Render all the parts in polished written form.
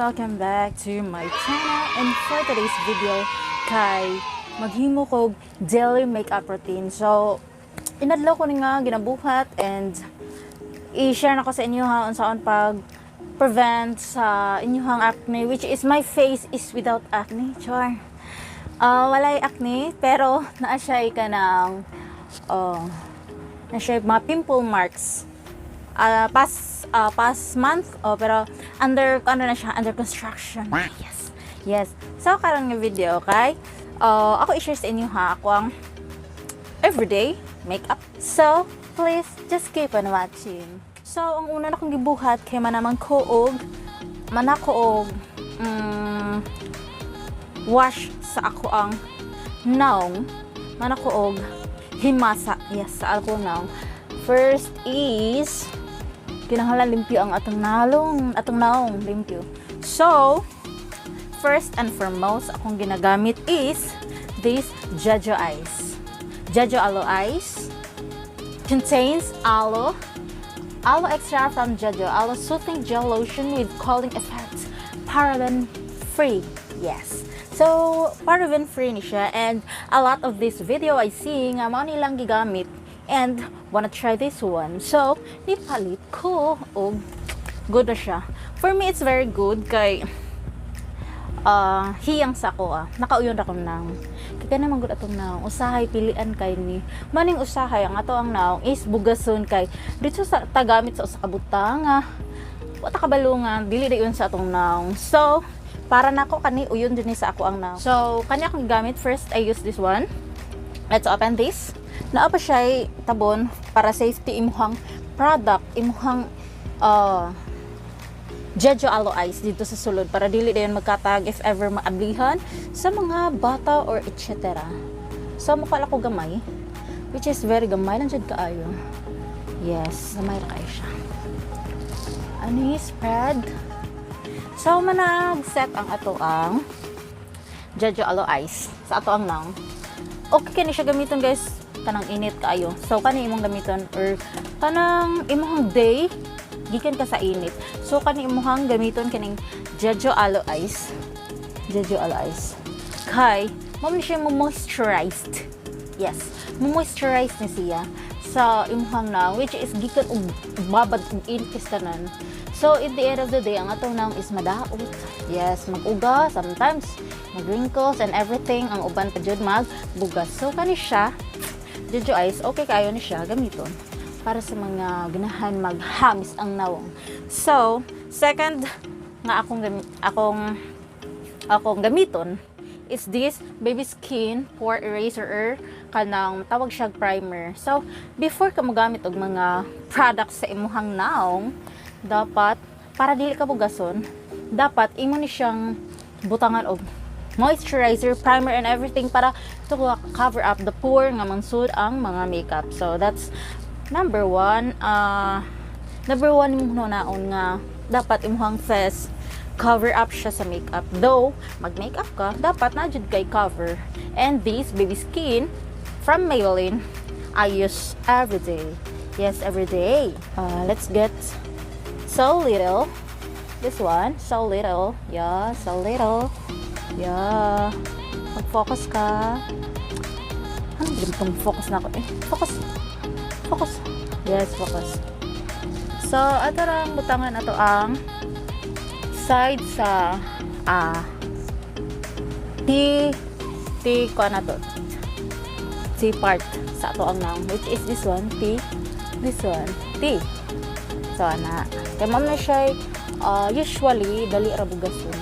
Welcome back to my channel, and for today's video kay maghimo kog daily makeup routine. So, inadlaw ko ni nga ginabuhat and i-share na ko sa inyo ha unsaon pag prevent sa inyong acne, which is my face is without acne. Char. Walay acne pero naa siya kanang na siya mga pimple marks past month, oh, pero under ano na siya, under construction. Yes. So karon nga video kay ako i-share sa inyo ha ako ang everyday makeup. So please just keep on watching. So ang una na kong gibuhat kay manamang ko og manako og wash sa ako ang naong, manako og himasa, yes, sa ako naong. First is kinahanglan limpyo ang atong nalong, atong naong limpyo. So first and foremost, akong ginagamit is this Jeju Ice, Jeju Aloe Ice, contains aloe, aloe extract from Jeju Aloe Soothing Gel Lotion with cooling effect, paraben free. Yes. So, paraben free ni siya, and a lot of this video I see nga mao nilang gigamit and wanna try this one. So, nipalit ko og good na siya. For me, it's very good kay hiyang sa ako ah. Nakauyon ra ko nang. Kay kana man gud atong naong. Usahay pilian kay ni. Maning usahay ang ato ang naong is bugason kay dito sa tagamit sa usa ka butang ah. Wa ta kabalo nga dili dayon sa atong naong. So, para nako kani uyon din ni sa ako ang naong. So, kani akong gamit, first I use this one. Let's open this. Naa pa siya tabon para safety imuhang product, imuhang Jeju Aloe Ice dito sa sulod para dili dayon magkatag if ever maablihan sa mga bata or etc. So mukha lang ko gamay, which is very gamay lang jud kaayo. Yes, gamay ra kaayo siya. Ano yung spread? So manag set ang ato ang Jeju Aloe Ice sa ato ang naong. Okay kini siya gamiton, guys, kanang init kaayo. So kani imong gamiton or kanang imong day gikan ka sa init. So kani imong gamiton kining Jeju Aloe Ice. Jeju Aloe Ice. Kay mao ni siya mo moisturized. Yes, mo moisturize ni siya sa imong naong, which is gikan og babad og init tanan. So in the end of the day, ang atong naong is madaot. Yes, mag-uga, sometimes mag-wrinkles and everything, ang uban pa jud magbugas. So kani siya, Jeju Ice, okay kayo ni siya gamiton para sa mga ganahan maghamis ang nawong. So, second nga akong gamiton is this Baby Skin Pore Eraser or kanang tawag siya primer. So, before ka mogamit og mga products sa imuhang naong, dapat para dili ka bugason, dapat imo ni siyang butangan og moisturizer, primer, and everything para to cover up the pore nga mangsud ang mga makeup. So, that's number one. Number one imong naon nga dapat imuhang face cover up siya sa makeup. Though, mag-makeup ka, dapat na jud kay cover. And this Baby Skin from Maybelline, I use every day. Yes, every day. Let's get so little. This one, so little. Yeah, so little. Yeah. Mag-focus ka. Ano, hindi mo focus na ako eh. Focus. Focus. Yes, focus. So, ato lang butangan ato ang side sa T T ko na to. T part sa ato ang naong, which is this one, T, this one, T. So ana. Kay ma'am na siya usually dali ra bugason.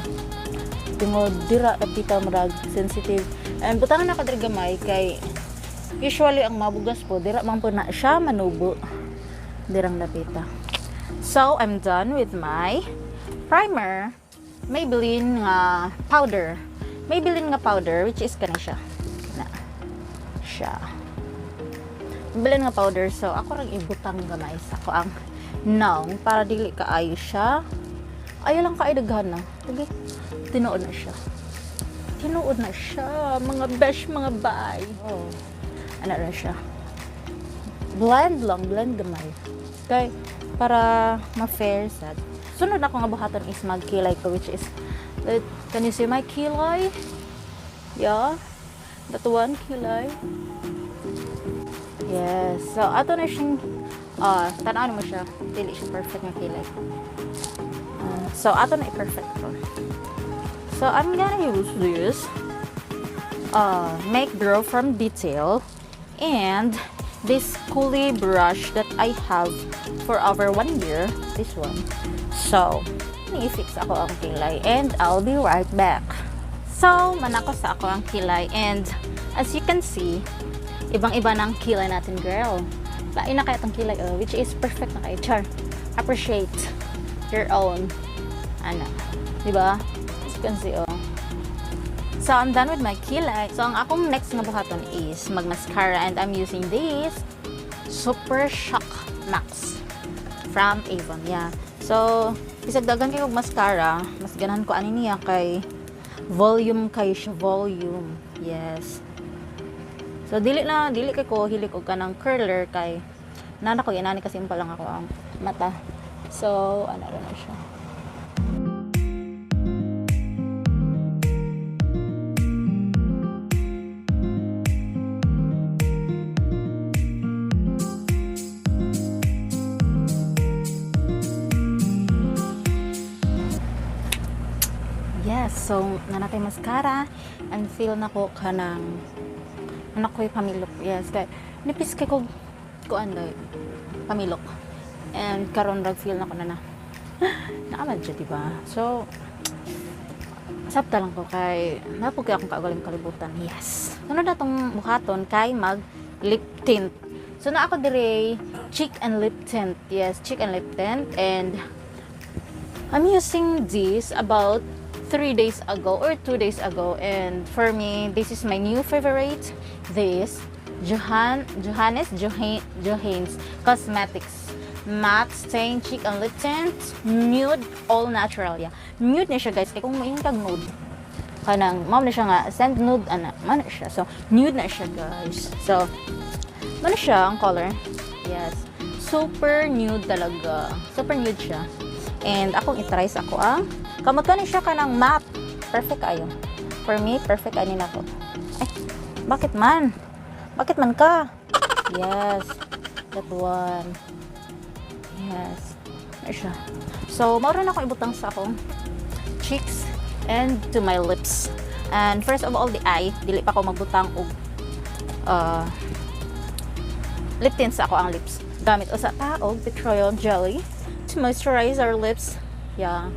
Tungod dira dapita murag sensitive. And butangan na ka diri gamay kay usually ang mabugas po dira man po na siya manubo dirang dapita. So I'm done with my primer. Maybelline nga powder. Maybelline nga powder, which is kani siya. Na siya. Maybelline nga powder. So ako rang ibutang gamay sa ako ang naong para dili kaayo siya. Ayaw lang kaayo daghan na. Sige. Tinuod na siya. Tinuod na siya. Mga besh, mga bay. Oh. Ano na siya. Blend lang. Blend gamay. Kay, para ma-fair sad. Sunod nako nga buhaton is magkilay ko, which is, can you see my kilay? Yeah. That one, kilay. Yes. So, ato na siyang, tanawan mo siya. Dili siya perfect nga kilay. So, ato na i-perfect ko. So, I'm gonna use this Make Brow from Detail and this spoolie brush that I have for over one year. This one. So, i-fix akoang kilay and I'll be right back. So, manako sa akoang kilay and as you can see, ibang-iba na ang kilay natin, girl. Lain na kaya itong kilay, oh, which is perfect na kayo. Char. Appreciate your own. Ano, di ba? As you can see, oh. So, I'm done with my kilay. So, ang akong next nga buhaton is mag-mascara and I'm using this Super Shock Max from Avon. Yeah. So, bisag daghan kay og mascara, mas ganahan ko ani niya kay volume kay siya, volume. Yes. So, dili na, dili kay ko hilik og kanang curler kay nana ko inani kasi pa lang akoang mata. So, ano na siya. Yes, so naa na tay mascara and feel na ko kanang anak ko'y pamilok. Yes, kay nipis kay ko kuan day pamilok. And karon rag feel na ko na na. Naaman siya, di ba? So, sabta lang ko kay napog kay akong kaugaling kalibutan. Yes. Sunod na tong buhaton kay mag lip tint. So na ako dire cheek and lip tint. Yes, cheek and lip tint, and I'm using this about 3 days ago or 2 days ago, and for me this is my new favorite, this Johannes Johannes Cosmetics Matte Stain Cheek and Lip Tint Nude All Natural. Yeah, nude na siya, guys, kay kung moingon kag nude kanang mao na siya nga send nude ana man na siya. So nude na siya, guys. So mao na siya ang color. Yes, super nude talaga, super nude siya. And akong itry sa akoang kamot kani siya kanang matte. Perfect ayo. For me, perfect ani nako. Ay, bakit man? Bakit man ka? Yes. That one. Yes. Ano siya. So, mao na akong ibutang sa akong cheeks and to my lips. And first of all, the eye. Dili pa ko magbutang og lip tint sa akoang lips. Gamit usa ta og petroleum jelly to moisturize our lips. Yeah.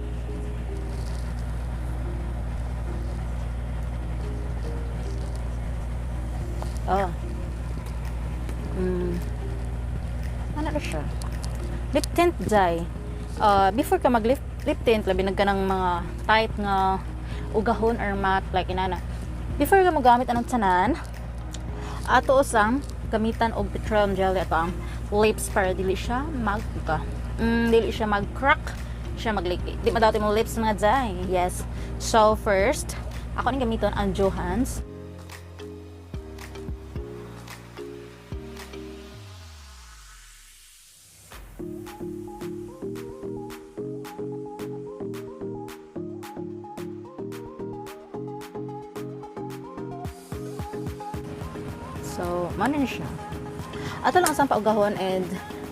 Oh. Ano na siya? Lip tint dye. Before ka mag lip tint, labi nagka ng mga tight nga ugahon or matte, like inana. Before ka mogamit anong tanan, ato usang gamitan og petroleum jelly ato ang lips para dili siya mag dili siya mag-crack, siya mag di madawat imong lips mga dye. Yes. So first, ako ning gamiton ang Johans. So, mao na siya. Ato lang sa paugahon and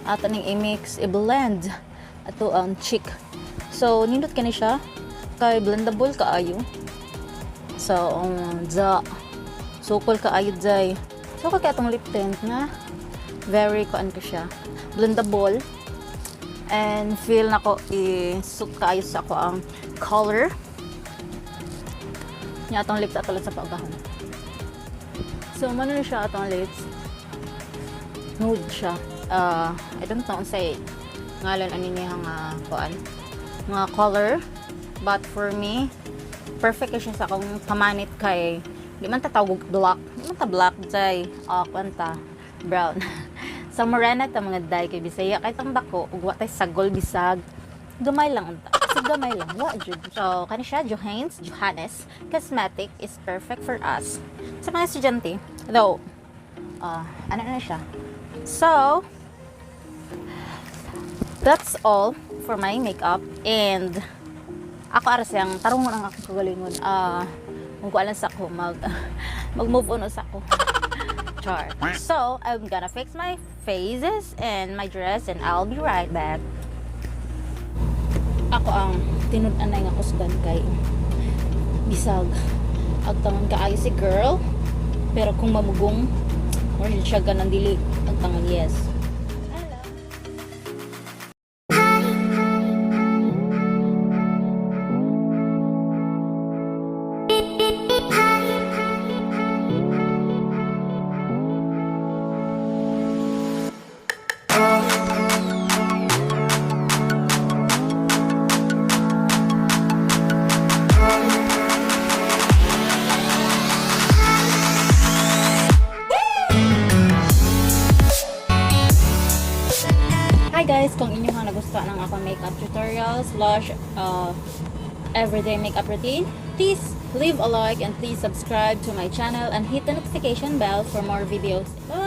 ato ning i-mix, i-blend ato ang cheek. So, nindot kani siya kay blendable kaayo. So, za sukol kaayo jay. So, kay atong lip tint nga very kuan ko siya, blendable, and feel nako i-suit kaayo sa akoang color. Nya atong lips ato lang sa paugahon. So, mao na siya atong lips. Nude siya. I don't know unsay ngalan ani niya nga kuan, nga color. But for me, perfect siya sa akong pamanit kay di man ta tawag black. Di man ta black jay. Kuan ta brown. Sa morena ta mga day kay Bisaya kay tang dako ug wa tay sagol bisag gamay lang unta. Kasi gamay lang wa jud. So kani siya Johannes Cosmetic is perfect for us. Sa mga estudyante though, ano na siya. So that's all for my makeup and ako ara siyang tarungon ang akong kagalingon. Ah, kung kuan sa ako mag move on sa ako. Char. So, I'm gonna fix my faces and my dress and I'll be right back. Ako ang tinud-anay nga kusgan kay bisag agtangon kaayo si girl, pero kung mamugong or siya ganang dili agtangon, yes. Hello. Hi guys! Kung inyong nagustuhan ang akong makeup tutorial/everyday makeup routine, please leave a like and please subscribe to my channel and hit the notification bell for more videos. Bye!